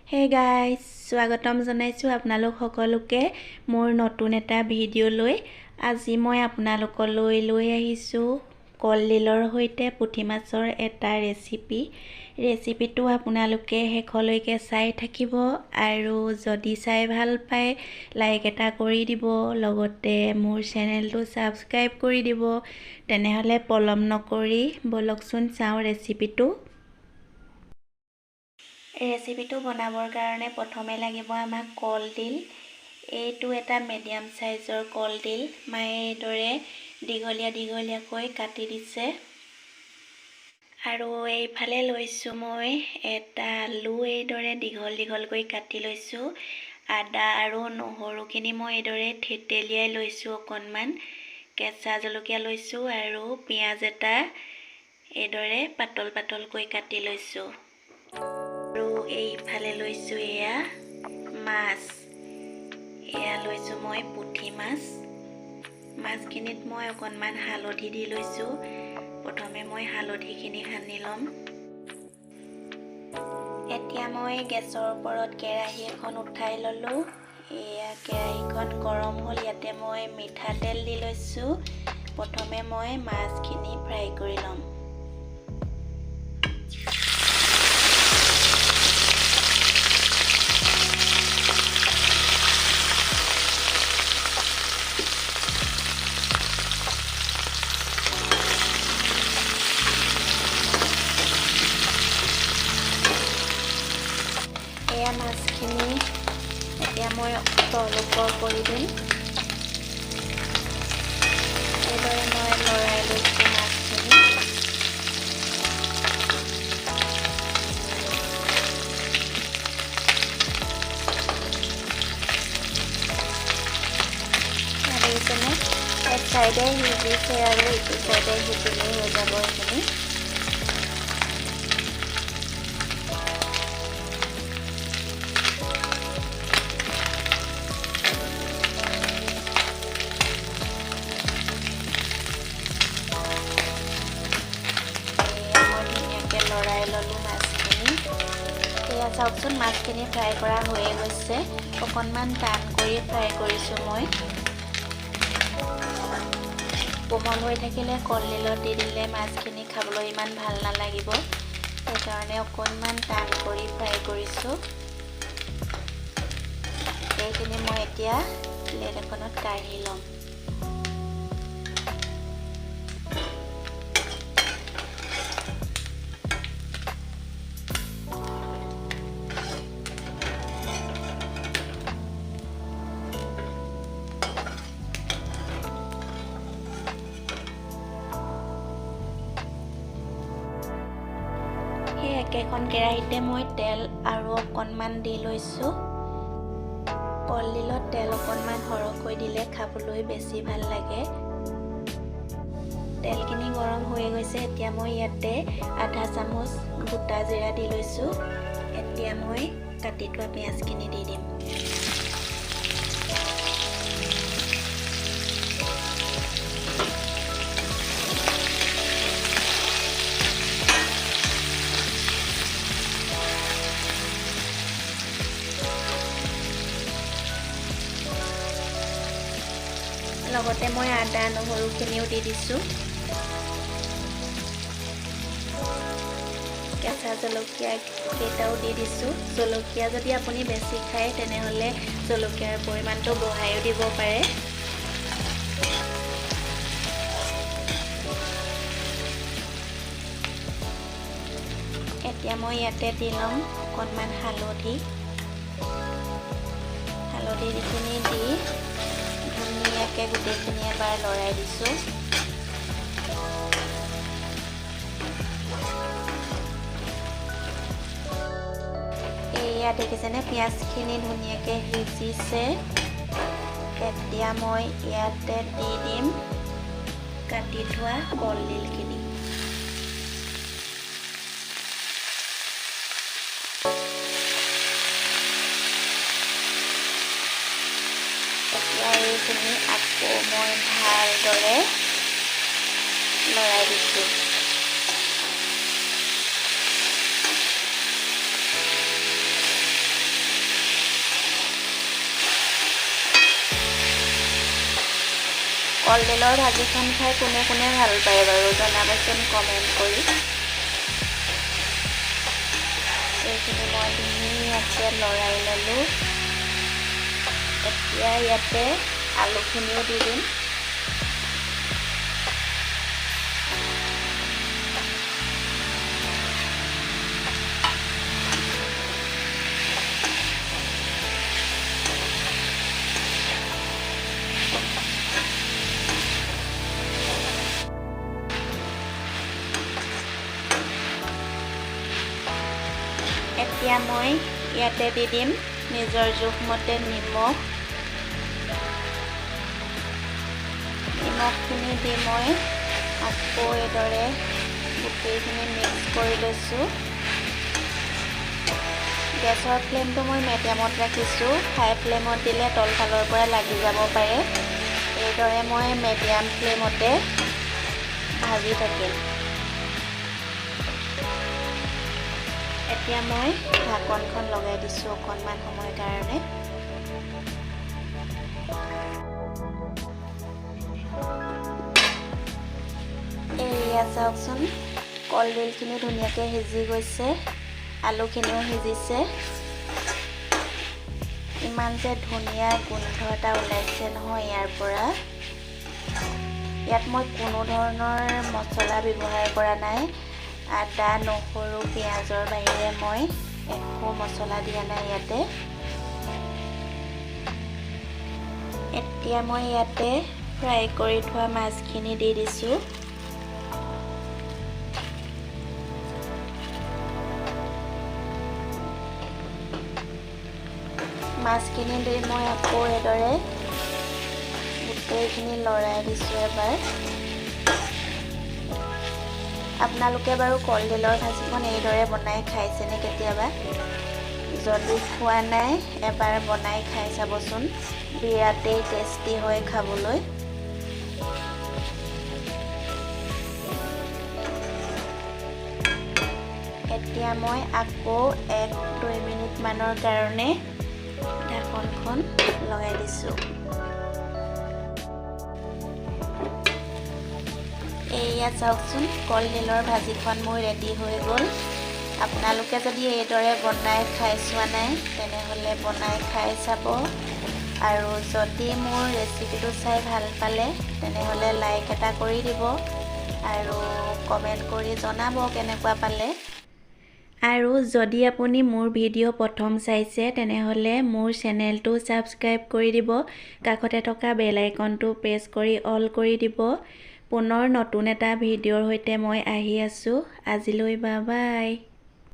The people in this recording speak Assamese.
হে গাইজ, স্বাগতম জনাইছোঁ আপোনালোক সকলোকে মোৰ নতুন এটা ভিডিঅ'লৈ। আজি মই আপোনালোকলৈ লৈ আহিছোঁ কলডিলৰ সৈতে পুঠি মাছৰ এটা ৰেচিপি। ৰেচিপিটো আপোনালোকে শেষলৈকে চাই থাকিব আৰু যদি চাই ভাল পায় লাইক এটা কৰি দিব, লগতে মোৰ চেনেলটো ছাবস্ক্ৰাইব কৰি দিব। তেনেহ'লে পলম নকৰি ব'লকচোন চাওঁ ৰেচিপিটো। ৰেচিপিটো বনাবৰ কাৰণে প্ৰথমে লাগিব আমাক কলডিল। এইটো এটা মিডিয়াম চাইজৰ কলডিল, মায়ে এইদৰে দীঘলীয়া দীঘলীয়াকৈ কাটি দিছে। আৰু এইফালে লৈছোঁ মই এটা আলু, এইদৰে দীঘল দীঘলকৈ কাটি লৈছোঁ। আদা আৰু নহৰুখিনি মই এইদৰে থেতেলিয়াই লৈছোঁ অকণমান। কেঁচা জলকীয়া লৈছোঁ আৰু পিঁয়াজ এটা এইদৰে পাতল পাতলকৈ কাটি লৈছোঁ। আৰু এইফালে লৈছোঁ এয়া মাছ, এয়া লৈছোঁ মই পুঠি মাছ। মাছখিনিত মই অকণমান হালধি দি লৈছোঁ। প্ৰথমে মই হালধিখিনি সানি ল'ম। এতিয়া মই গেছৰ ওপৰত কেৰাহী এখন উঠাই ল'লোঁ। এয়া কেৰাহীখন গৰম হ'ল, ইয়াতে মই মিঠাতেল দি লৈছোঁ। প্ৰথমে মই মাছখিনি ফ্ৰাই কৰি ল'ম। এয়া মাছখিনি এতিয়া মই তল ওপৰ কৰি দিম। এইদৰে মই লৰাই লৈছোঁ মাছখিনি। দেখিছেনে, এক চাইডে সিজিছে আৰু ইটো চাইডে সিজিলেই হৈ যাব এইখিনি। লৰাই ল'লোঁ মাছখিনি। এয়া চাওকচোন, মাছখিনি ফ্ৰাই কৰা হৈয়ে গৈছে। অকণমান টান কৰি ফ্ৰাই কৰিছোঁ মই। কোমল হৈ থাকিলে কলডিলত দি দিলে মাছখিনি খাবলৈ ইমান ভাল নালাগিব, সেইকাৰণে অকণমান টান কৰি ফ্ৰাই কৰিছোঁ। এইখিনি মই এতিয়া প্লেট এখনত কাঢ়ি ল'ম। সেই একেখন কেৰাহীতে মই তেল আৰু অকণমান দি লৈছোঁ। কলডিলত তেল অকণমান সৰহকৈ দিলে খাবলৈ বেছি ভাল লাগে। তেলখিনি গৰম হৈ গৈছে। এতিয়া মই ইয়াতে আধা চামুচ গোটা জিৰা দি লৈছোঁ। এতিয়া মই কাটি থোৱা পিঁয়াজখিনি দি দিম। লগতে মই আদা নহৰুখিনিও দি দিছোঁ। কেঁচা জলকীয়া কেইটাও দি দিছোঁ। জলকীয়া যদি আপুনি বেছি খায় তেনেহ'লে জলকীয়াৰ পৰিমাণটো বঢ়াইও দিব পাৰে। এতিয়া মই ইয়াতে দি ল'ম অকণমান হালধি। হালধিখিনি দি ধুনীয়াকৈ গোটেইখিনি এবাৰ লৰাই দিছোঁ। এয়া দেখিছেনে, পিঁয়াজখিনি ধুনীয়াকৈ সিজিছে। এতিয়া মই ইয়াতে দি দিম কাটি থোৱা কলডিলখিনি। এতিয়া এইখিনি আকৌ মই ভালদৰে লৰাই দিছোঁ। কলডিলৰ ভাজিখন খাই কোনে কোনে ভাল পায় বাৰু জনাবচোন কমেণ্ট কৰি। এইখিনি মই ধুনীয়াকৈ লৰাই ল'লোঁ। এতিয়া ইয়াতে আলুখিনিও দি দিম। এতিয়া মই ইয়াতে দি দিম নিজৰ জোখমতে নিমখ। নিমখখিনি দি মই আকৌ এইদৰে গোটেইখিনি মিক্স কৰি লৈছোঁ। গেছৰ ফ্লেমটো মই মিডিয়ামত ৰাখিছোঁ। হাই ফ্লেমত দিলে তলফালৰ পৰা লাগি যাব পাৰে। এইদৰে মই মিডিয়াম ফ্লেমতে ভাজি থাকিম। এতিয়া মই ঢাকনখন লগাই দিছোঁ অকণমান সময়ৰ কাৰণে। এয়া চাওকচোন, কলডিলখিনি ধুনীয়াকৈ সিজি গৈছে, আলুখিনিও সিজিছে। ইমান যে ধুনীয়া গোন্ধ এটা ওলাইছে নহয় ইয়াৰ পৰা। ইয়াত মই কোনো ধৰণৰ মছলা ব্যৱহাৰ কৰা নাই। আদা, নহৰু, পিঁয়াজৰ বাহিৰে মই একো মছলা দিয়া নাই ইয়াতে। এতিয়া মই ইয়াতে ফ্ৰাই কৰি থোৱা মাছখিনি দি দিছোঁ। মাছখিনি দি মই আকৌ এইদৰে গোটেইখিনি লৰাই দিছোঁ এবাৰ। আপোনালোকে বাৰু কলডিলৰ ভাজিখন এইদৰে বনাই খাইছেনে কেতিয়াবা? যদি খোৱা নাই এবাৰ বনাই খাই চাবচোন, বিৰাটেই টেষ্টি হয় খাবলৈ। এতিয়া মই আকৌ 1-2 মিনিটমানৰ কাৰণে ঢাকনখন লগাই দিছোঁ। এয়া চাওকচোন, কলডিলৰ ভাজিখন মোৰ ৰেডি হৈ গ'ল। আপোনালোকে যদি এইদৰে বনাই খাই চোৱা নাই তেনেহ'লে বনাই খাই চাব। আৰু যদি মোৰ ৰেচিপিটো চাই ভাল পালে তেনেহ'লে লাইক এটা কৰি দিব আৰু কমেণ্ট কৰি জনাব কেনেকুৱা পালে। আৰু যদি আপুনি মোৰ ভিডিঅ' প্ৰথম চাইছে তেনেহ'লে মোৰ চেনেলটো ছাবস্ক্ৰাইব কৰি দিব, কাষতে থকা বেল আইকনটো প্ৰেছ কৰি অল কৰি দিব। পুনৰ নতুন এটা ভিডিঅ'ৰ সৈতে মই আহি আছোঁ। আজিলৈ বাই বাই।